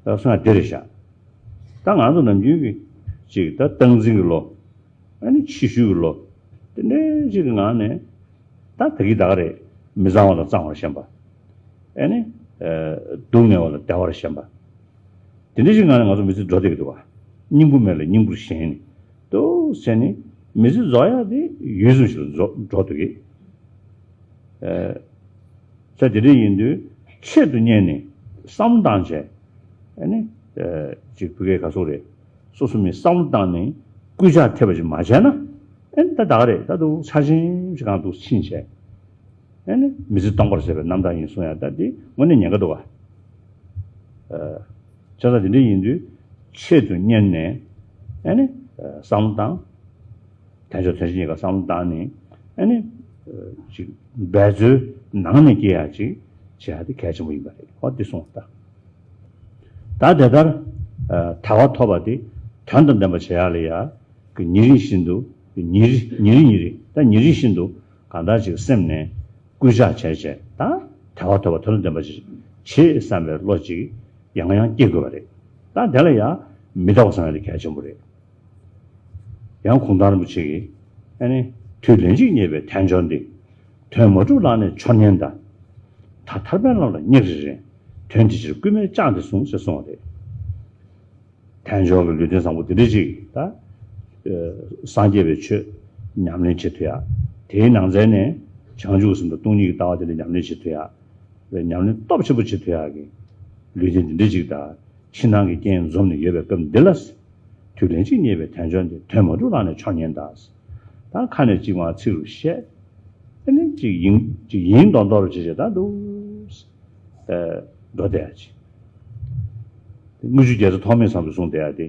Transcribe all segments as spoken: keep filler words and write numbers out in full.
ད་སོང་ཡ་དེ་རེད་ཤག་ད་ང་ཚོ་ནམ་རྒྱུན་གྱི་ཅིག་ད་སྟངས་འཛིན་གྱི་བློ། ཨ་ནི་ཕྱི་བཤོལ་གྱི་བློ། དེ་འདྲའི་ཅིག་གི་ངང་ནས་ད་ད་གི་ད་ག་རེད། མི་གཙང་བ་ལ་གཙང་བར་ཞེན་པ། ཨ་ནི་སྡུག་བསྔལ་བ་ལ་བདེ་བར་ཞེན་པ། དེ་འདྲའི་ཅིག་ངང་ནས་ང་ཚོ་མི་ཚེ་འགྲོ་བསྡད་ཀྱི་འདུག་བ། སྙིང་པོ་མེད་ལ་སྙིང་པོར་ཞེན་ནས་འདུག་ཟེར་ནས་མི་ཚེ་རྫོགས་ཡ་དེ་ཡུད་ཙམ་ཞིག་ལ་འགྲོ་འགྲོ་འདུག་གི་ས་དེ་འདྲ་ཡིན་དུས་ཆེད་དུ་གཉེར་ནས་བསམ་བློ་བཏང་བྱས། ཨ་ནི་ཅིག་བུ་གའི་ག་སོག་རེད། སོ་སོ་མི་བསམ་བློ་བཏང་ནས་སྐུལ་ལྕག་ཐེབས་པ་ཅིག་མ་བྱས་ན། ཨ་ནི་ད་ད་ག་རེད། ད་དུང་ཆ་ཆེན་ཞིག་གང་འདུག་ཕྱིན་བྱས། ཨ་ནི་མི་ཚེ་སྟོང་པར་ཟད་པའི་རྣམ་ཐར་ཡིན་གསུང་ཡ་ད་འདི་དངོས་གནས་ཉེན་ཁ་འདུག་ག་བྱས་ཙང་དེ་འདྲ་ཡིན་དུས་ཆེད་དུ་གཉེར་ནས་ཨ་ནི་བསམ་བློ་བཏང་། དལ་འབྱོར་དོན་ཆེན་གཉིས་ཀ་བསམ་བློ་བཏང་ནས་ཨ་ནི་ཅིག་འབད་རྩོལ་ནང་ནས་སྐྱེ་ཡ་ཅིག་བྱེད་ཡ་དེ་གལ་ཆེན་པོ་ཡིན་པ་རེད། ཧོ་འདི་གསུངས་ད། ད་དེ་ལྟར་དལ་བ་ཐོབ་པ་དེ་དོན་དང་ལྡན་པ་བྱེད་ཡ་ལ་ཡ། ཉིན་རེ་བཞིན་དུ། ཉིན་རེ་ཉིན་རེ་ཉིན་རེ་ད་ཉིན་རེ་བཞིན་དུ་གང་ལྟར་ཅིག་སེམས་ནས་སྐུལ་ལྕག་བྱས་བྱས་ད་དལ་བ་ཐོབ་པ་དོན་དང་ལྡན་པ་ཅིག་བྱེད་བསམ་པའི་བློ་ཅིག་ཡང་ཡང་སྐྱེ་དགོས་པ་རེད། ད་དེ་ལ་ཡང་མི་རྟག་པ་བསམ་ཡ་དེ་གལ་ཆེན་པོ་རེད། ཡང་གུང་ཐང་རིན་པོ་ཆེ་གིས་ཨ་ནི་དུས་ལན་གཅིག་རྙེད་པའི་དལ་འབྱོར་འདི། དོན་མ་གྲུབ་ལག་ནས་འཆོར་ཉེན་འདའ། ད་ཐར་པའི་ལམ་ལ་སྙེག་རེ་རེ། དོན་དེ་ཕྱིར་སྐུལ་མས་བཅངས་ཏེ་ཟུངས་ཞེས་གསུངས་པ་རེད། དལ་འབྱོར་གྱི་ལུས་རྟེན་བཟང་པོ་འདི་འདྲ་ཅིག་ད། སངས་རྒྱས་པའི་ཆོས་ཉམས་ལེན་བྱེད་ཐུབ་ཡ། དེའི་ནང་ཚན་ནས་བྱང་ཆུབ་སེམས་དང་སྟོང་ཉིད་ཀྱི་ལྟ་བ་དེ་འདྲ་ཉམས་ལེན་བྱེད་ཐུབ་ཡ། ཉམས་ལེན་སྟོབས་ཆེན་པོ་བྱེད་ཐུབ་ཡ་གི་ལུས་རྟེན་འདི་འདྲ་ཅིག་དང་ཕྱི་ནང་གི་རྐྱེན་འཛོམས་ནས་ཡོད་པའི་སྐབས་འདི་ལ། དུས་ལན་གཅིག་རྙེད་པའི་དལ་འབྱོར་འདི། དོན་མ་གྲུབ་ལག་ནས་འཆོར་ཉེན་འདའ། ད་ཁ་ནས་གཅིག་མ་ཚིག་རུ་བཤད། ཨ་ནི་གཅིག་ཡིན་གཅིག་ཡིན་མདོག་མདོག་རུ་བྱེད་བྱེད་ད་འདུག་ཨ། འགྲོ་བསྡད་ཡ་ཅིག་དངུལ་ཆུ་རྒྱལ་མཚན་ཐོགས་མེད་བཟང་པོས་གསུངས་བསྡད་ཡ་དེ།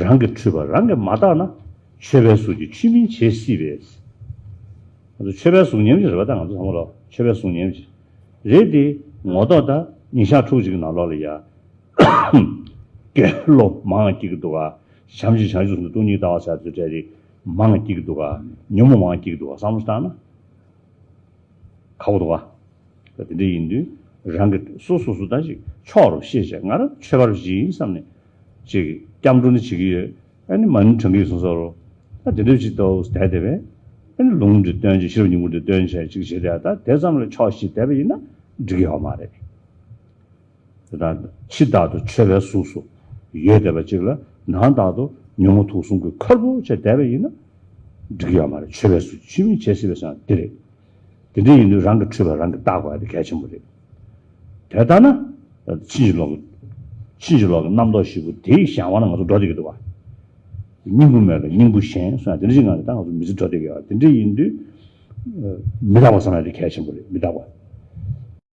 རང་གི་འཁྲུལ་པ་རང་གིས་མ་བརྟགས་ན། ཆོས་པའི་གཟུགས་ཀྱིས་ཆོས་མིན་བྱེད་སྲིད་པས། ང་ཚོ་ཆོས་པའི་གཟུགས་ཉམས་ཀྱི་རེད་པ། ད་ང་ཚོ་ཚང་མ་ལོ་ཆོས་པའི་གཟུགས་ཉམས་ཀྱི་རེད་དེ། ངོ་ཐོག་ད་ཉིན་ཞག་ཕྲུགས་གཅིག་གི་ནང་ལོགས་ལ་ཡ། སྐྱེ་ལོ་མང་སྐྱེ་གི་འདུག་ག་བྱམས་ཆེན་བྱང་ཆུབ་སེམས་དང་སྟོང་ཉིད་ལྟ་བ་ཟེར་ཚུལ་འདྲ་རེད། མང་སྐྱེ་གི་འདུག་ག་ཉོན་མོངས་མང་སྐྱེ་གི་འདུག་ག་བསམ་བློ་བཏང་ན། ཁག་པོ་འདུག་ག་དེ་འདྲ་ཡིན་དུས་རང་གི་སོ་སོ་སོ་ད་ཅིག་ཕྱོགས་རུ་ཤེས་བྱས། ང་རང་ཆོས་པ་རུ་ཅིག་ཡིན་བསམ་ནས་ཅིག་སྐྱབས་འགྲོ་ནི་བྱེད་ཀྱི་ཡོད། ཨ་ནི་མ་ཎི་བགྲང་གི་ཡོད་སོང་ས་རུ། ད་དེ་འདྲ་ཅིག་ཏོག་ཙམ་བསྡད་བསྡད་པས། ཨ་ནི་ལུང་འདྲེ་སྟོན་བྱས། ཤེས་རབ་སྙིང་པོ་འདྲེ་སྟོན་བྱས་ཅིག་བྱེད་བསྡད། ད་དེ་ཙམ་ལ་ཆོག་ཤེས་བསྡད་པ་ཡིན་ན་འགྲིག་གི་ཡོད་མ་རེད། དེ་དང་ཕྱི་ལྟར་དུ་ཆོས་པའི་གཟུགས་སུ་ཡོད་བསྡད་པ་ཅིག་ལ་ནང་ལྟར་དུ་ཉོན་མོངས་དུག་གསུམ་གྱིས་ཁོལ་པོ་བྱས་བསྡད་པ་ཡིན་ན་འགྲིག་གི་ཡོད་མ་རེད། ཆོས་པའི་གཟུགས་ཆོས་མིན་བྱེད་སྲིད་པའི་བསམ་འདི་རེད། དེ་འདྲ་ཡིན་དུས་རང་གི་འཁྲུལ་པ་རང་གིས་བརྟག་དགོས་ཡ་དེ་གལ་ཆེན་པོ་རེད། དེ་ལྟར་ན་ཕྱིན་ཅི་ལོག་གི་ཕྱིན་ཅི་ལོག་གི་རྣམ་རྟོག་བཞི་པོ་དེའི་གཞན་དབང་ལ་ང་ཚོ་འགྲོ་བསྡད་ཀྱི་འདུག་བ། སྙིང་པོ་མེད་ལ་སྙིང་པོ་ཞེན་གསུངས་ཡ་དེ་འདྲ་ཅིག་ངང་ནས་ད་ང་ཚོ་མི་ཚེ་འགྲོ་བསྡད་ཀྱི་ཡོད། དེ་འདྲ་ཡིན་དུས་མི་རྟག་པ་བསམ་ཡ་དེ་གལ་ཆེན་པོ་རེད། མི་རྟག་པ།